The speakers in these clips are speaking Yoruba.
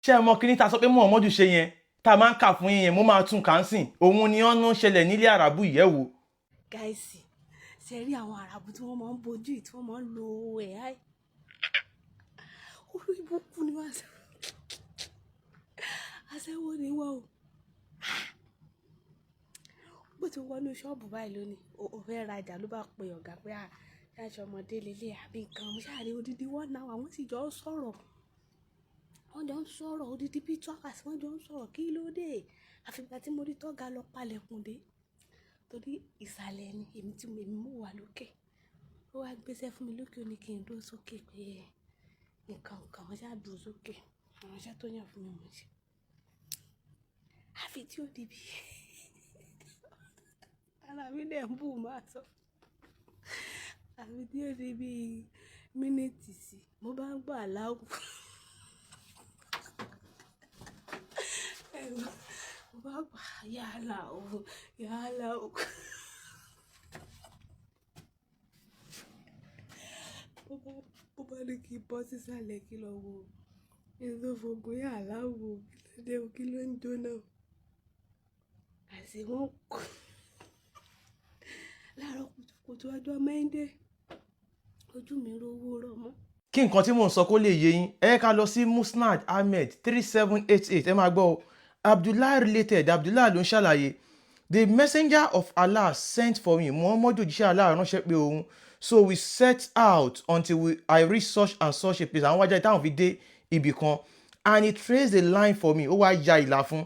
Ṣé ẹ mọ kíní ta sọ pé Muhammadu ṣe yẹn tá a máa ń kà fún yín yẹn? Mo máa tún kà ń sìn. Òun ni ọ̀nà ṣẹlẹ̀ nílé àràbù ìyẹ́wò. Guys, ṣe rí àwọn Àràbù tí wọ́n máa ń bojú yìí, tí wọ́n máa ń lo AI? Olórí burúkú ni wọ́n, aṣẹ́wó ni wọ́n o. Bó ti wọnú ṣọ́ọ̀bù báyìí lónìí, ó fẹ́ rajà, ló bá pe ọ̀gá pé à ṣáṣọ ọmọdé lélẹ̀ àbí nǹkan. Mo ṣáà rí odidi one hour, àwọn sì jọ ń sọ̀rọ̀, wọ́n jọ ń sọ̀rọ̀ odidi bíi 2 hours, wọ́n jọ ń sọ̀rọ̀. Kí ló dé? Àfìgbà tí mo rí tọ́gà lọ palẹ̀kùn dé, torí ìsàlẹ̀ ni èmi tí èmi mú wà lókè. Ó wá gbéṣẹ́ fún mi lókè, ó ní kí n dúró sókè pé nǹkan kan. Wọ́n ṣáà dúró sókè, àwọn iṣẹ́ tó yàn fún mi mo ṣe. Àfi tí ó di bí ara mi dẹ̀ ń bù máa sọ. Àfi tí ó di bí mínítì sí, mo bá ń gbọ́ aláwọ̀. Mo bá gbà yálà o, yálà o. Bó bá ní kí n bọ́ sísàlẹ̀ kí lọ wo. Kí n tó fògùn yálà wo, kí ló dé o, kí ló ń jóná. Àṣé wọ́n kú. Láàárọ̀ kùtùkùtù ọjọ́ Monday, ojú mi rówó rọmọ. Kí nǹkan tí mò ń sọ kó lè yé yín, ẹ ká lọ sí Musnad Ahmed 3788. Ẹ máa gbọ́ o. Abdullah related, Abdullah ló ń ṣàlàyé, "The messenger of Allah sent for me." Muhammadu, òjíṣẹ́ Allah, ránṣẹ́ pé òun. "So we set out until I reached such and such a place." Àwọn wájà táwọn fi dé ibì kan. "And he traced a line for me." Ó wá ya ìlà fún.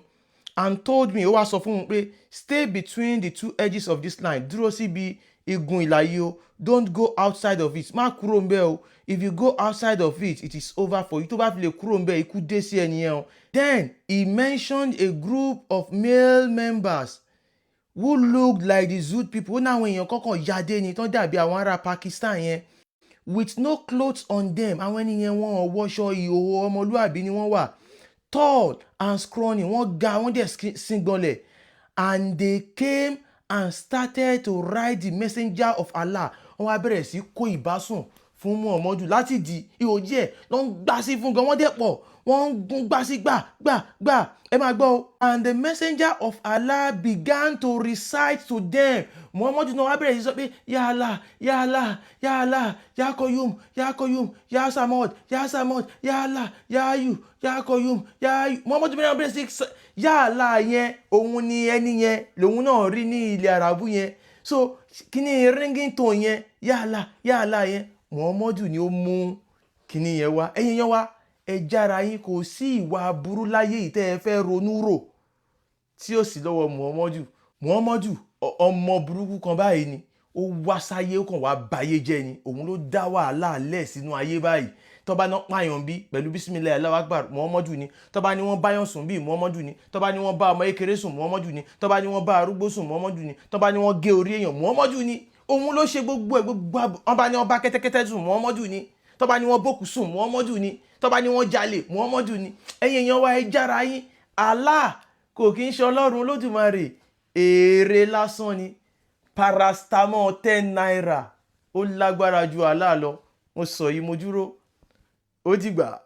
"And told me," ó wá sọ fún un pé, "Stay between the two edges of this line." Dúró síbi igun ìlà yìí o. "Don't go outside of it." Má kúrò ń bẹ̀ o. "If you go outside of it, it is over for you." Tó bá fi lè kúrò ń bẹ̀, ikú dé sí ẹni yẹn o. "Then he mentioned a group of male members who looked like the Zoot people." Ó ní àwọn èèyàn kọ́kàn yadé ni tán dàbí àwọn ará Pakistan yẹn. "With no clothes on them." Àwọn ẹni yẹn, wọ́n ò wọṣọ, ìhòòhò ọmọlúàbí ni wọ́n wà. "Tall and scrawny." Wọ́n ga, wọ́n dẹ̀ síngbọnlẹ̀. "And they came and started to ride the messenger of Allah." Wọ́n wá bẹ̀rẹ̀ sí kó ìbásùn fún Muhammadu láti di ihò díẹ̀ ló ń gbá sí fún gan. Wọ́n dẹ̀ pọ̀, wọ́n ń gún gbá sí gbà gbà gbà. Ẹ máa gbọ́ o. "And the messenger of Allah began to recite to them." Muhammadu náà wá bẹ̀rẹ̀ sí sọ pé, "Ya Allah, Ya Allah, Ya Allah, Ya Qayyum, Ya Qayyum, Ya Samad, Ya Samad, Ya Allah, Ya Hayyu, Ya Qayyum, Ya Hayyu." Muhammadu bẹ̀rẹ̀ sí sọ Ya Allah yẹn. Òun ni ẹni yẹn lòun náà rí ní ilẹ̀ Àràbù yẹn. So kíní ringing tone yẹn, Ya Allah, Ya Allah yẹn, Muhammadu ni ó mú kíní yẹn wá. Ẹ̀yin yẹn wá, ẹ jára yín. Kò sí ìwà aburú láyé yìí tẹ́ ẹ fẹ́ ronú rò tí ó sì lọ́wọ́ Muhammadu. Muhammadu, ọmọ burúkú kan báyìí ni ó wá sáyé, ó kàn wá bayé jẹ́ ni. Òun ló dá wàhálà lẹ̀ sínú ayé báyìí. Tó bá náà pààyàn bí pẹ̀lú bisimilayi Allahu Akbar, Muhammadu ni. Tó bá ní wọ́n báyàn sùn bí, Muhammadu ni. Tó bá ní wọ́n bá ọmọ kékeré sùn, Muhammadu ni. Tó bá ní wọ́n bá arúgbó sùn, Muhammadu ni. Tó bá ní wọ́n gé orí èèyàn, Muhammadu ni. Òun ló ṣe gbogbo ẹ̀. Gbogbo wọ́n bá ní wọ́n bá kẹ́tẹ́kẹ́tẹ́ sùn, Muhammadu ni. Tó bá ní wọ́n bókù sùn, Muhammadu ni. Tó bá ní wọ́n jalè, Muhammadu ni. Ẹ̀yin èèyàn wa, ẹ jára yín. Allah kò kí ń ṣe Ọlọ́run Olódùmarè, èrè lásán ni. Paracetamol ₦10, ó lágbára ju Allah lọ. Mo sọ yìí, mo dúró. Ó dìgbà.